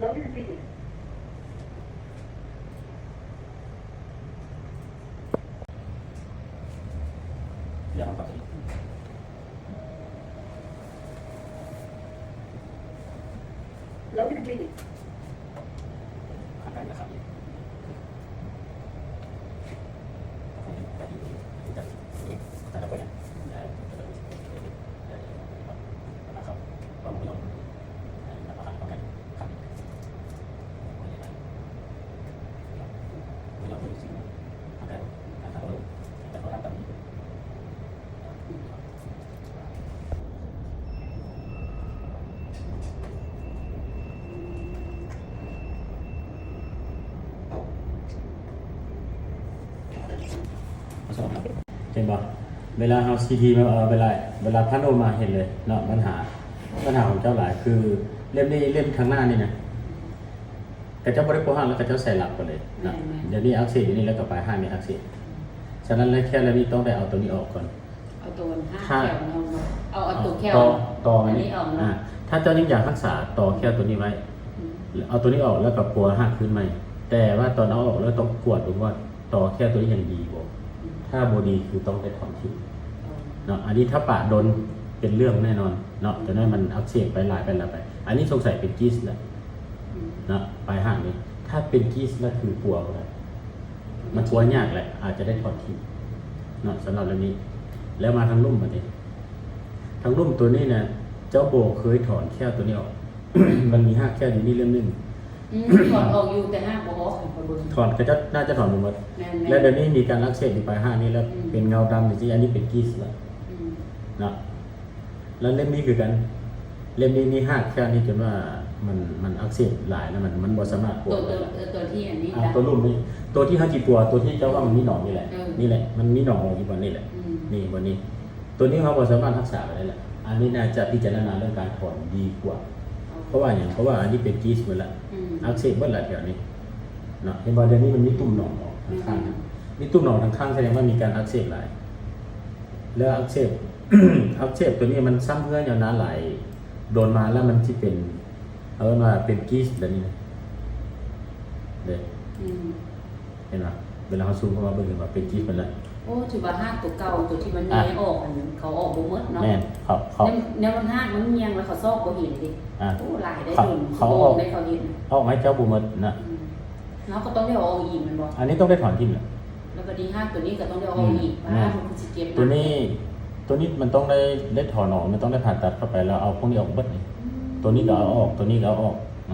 Loaded video. ເຫັນບໍ່? ເວລາເຮົາຊີດີມາ ເອີ ເວລາ ເວລາພາໂນມາເຫັນເລີຍເນາະ ບັນຫາ ບັນຫາຂອງເຈົ້າຫຼາຍ ຄືເຫຼັ້ມນີ້ ເຫຼັ້ມທາງໜ້ານີ້ນະ ເຂົາເຈົ້າບໍ່ໄດ້ປົວຮາກ ແລ້ວເຂົາເຈົ້າໃສ່ຫຼັກໄປເລີຍນະ. ແມ່ນໆ ດຽວນີ້ອັກເສບຢູ່ນີ້ ແລ້ວກໍປາຍຮາກນີ້ອັກເສບ. ສະນັ້ນແລ້ວ ແຂ້ວເຫຼັ້ມນີ້ຕ້ອງໄດ້ເອົາຕົວນີ້ອອກກ່ອນ. ເອົາຕົວຫ້າ ຖ້າ ແຂ້ວນີ້ອອກເນາະ ເອົາ ເອົາຕົວແຂ້ວ ຕໍ່ ຕໍ່ອັນນີ້ ອັນນີ້ອອກເນາະ. ອາ ຖ້າເຈົ້າຍັງຢາກຮັກສາຕໍ່ແຂ້ວຕົວນີ້ໄວ້ ອືມ ເອົາຕົວນີ້ອອກ ແລ້ວກໍປົວຮາກຄືນໃໝ່. ແຕ່ວ່າຕອນເອົາອອກແລ້ວ ຕ້ອງກວດເບິ່ງວ່າຕໍ່ແຂ້ວຕົວນີ້ຍັງດີບໍ່. ອືມ ຖ້າບໍ່ດີ ຄືຕ້ອງໄດ້ຖອນຖິ້ມເນາະ. ອັນນີ້ຖ້າປະດົນ ເປັນເລື່ອງແນ່ນອນເນາະ. ຈະນັ້ນມັນອັກເສບໄປຫຼາຍ ໄປຫຼາຍ ໄປ ອັນນີ້ສົງໄສເປັນກີສແລ້ວ ອືມ ເນາະ ປາຍຮາກນີ້. ຖ້າເປັນກີສແລ້ວ ຄືປົວບໍ່ໄດ້ ມັນປົວຍາກແຫຼະ ອາດຈະໄດ້ຖອນຖິ້ມເນາະ ສຳລັບເລື່ອງນີ້. ແລ້ວມາທາງລຸ່ມບັດນີ້ ທາງລຸ່ມຕົວນີ້ນະ ເຈົ້າບໍ່ເຄີຍຖອນແຂ້ວຕົວນີ້ອອກ. ມັນມີຮາກແຂ້ວຢູ່ນີ້ເຫຼັ້ມໜຶ່ງ. ອືມ ຖອນອອກຢູ່ ແຕ່ຮາກບໍ່ອອກ ຂ້ອຍເບິ່ງ ຖອນ ເຂົາເຈົ້າໜ້າຈະຖອນບໍ່ໝົດ. ແມ່ນໆ ແລ້ວດຽວນີ້ມີການອັກເສບຢູ່ປາຍຮາກນີ້ ແລ້ວ ອືມ ເປັນເງົາດຳຈັ່ງຊີ້ ອັນນີ້ເປັນກີສແລ້ວ ອືມ ເນາະ. ແລ້ວເຫຼັ້ມນີ້ຄືກັນ ເຫຼັ້ມນີ້ນີ້ຮາກແຂ້ວນີ້ຈົນວ່າມັນ ມັນອັກເສບຫຼາຍແລ້ວ ມັນ ມັນບໍ່ສາມາດປົວໄດ້ລະ. ຕົວ ຕົວ ຕົວທີ່ອັນນີ້ ອ່າ ນະ ຕົວລຸ່ມນີ້ ຕົວທີ່ເຮົາຊິປົວ ຕົວທີ່ເຈົ້າວ່າມັນມີໜອງນີ້ແຫຼະ. ເອີ ນີ້ແຫຼະ ມັນມີໜອງອອກຢູ່ບ່ອນນີ້ແຫຼະ. ອືມ ນີ້ບ່ອນນີ້ ຕົວນີ້ເຮົາບໍ່ສາມາດຮັກສາໄດ້ລະ. ອັນນີ້ໜ້າຈະພິຈາລະນາເລື່ອງການຖອນດີກວ່າ. ເພາະວ່າຫຍັງ? ເພາະວ່າອັນນີ້ເປັນກີສໝົດລະ. ອືມ ອັກເສບໝົດລະແຖວນີ້ເນາະ. ເຫັນບໍ່? ດຽວນີ້ມັນມີຕຸ່ມໜອງອອກຂ້າງໆ ອືມ ມີຕຸ່ມໜອງທາງຂ້າງ ສະແດງວ່າມີການອັກເສບຫຼາຍ. ແລ້ວອັກເສບ ອັກເສບຕົວນີ້ມັນຊ້ຳເຮື້ອຍາວນານຫຼາຍ ໂດນມາແລ້ວມັນຊິເປັນ ເອີ້ນວ່າເປັນກີສແບບນີ້ນະ ເດ້. ອືມ ເຫັນບໍ່? ເວລາເຮົາຊູມເຂົ້າມາເບິ່ງ ເຫັນບໍ່? ເປັນກີສໝົດລະ. ໂອ້ ຖືວ່າຮາກຕົວເກົ່າ ຕົວທີ່ມັນແຍກອອກຫັ້ນ ເຂົາເອົາອອກບໍ່ໝົດເນາະ. ແມ່ນ ເຂົາ ເຂົາ ແນວ ແນວມັນຮາກມັນຍ່ຽງ ແລ້ວເຂົາຊອກບໍ່ເຫັນເດ້. ອ່າ ໂອ້ ຫຼາຍໄດ້ ເຂົາ ໂດນ ເຂົາເອົາອອກ ໂດນໄດ້ເຂົາເຫັນ. ເອົາໃຫ້ເຈົ້າບໍ່ໝົດນະ. ອືມ ເຮົາກໍຕ້ອງໄດ້ເອົາອອກອີກແມ່ນບໍ່? ອັນນີ້ຕ້ອງໄດ້ຖອນຖິ້ມແຫຼະ. ແລ້ວບັດນີ້ຮາກຕົວນີ້ກໍຕ້ອງໄດ້ເອົາອອກອີກ. ອືມ ແມ່ນ ປາດ ມັນຄືຊິເຈັບນະ ຕົວນີ້. ຕົວນີ້ມັນຕ້ອງໄດ້ ໄດ້ຖອນອອກ ມັນຕ້ອງໄດ້ຜ່າຕັດເຂົ້າໄປ ແລ້ວເອົາພວກນີ້ອອກເບິດນີ້. ອືມ ຕົວນີ້ກໍເອົາອອກ ຕົວນີ້ກໍເອົາອອກ.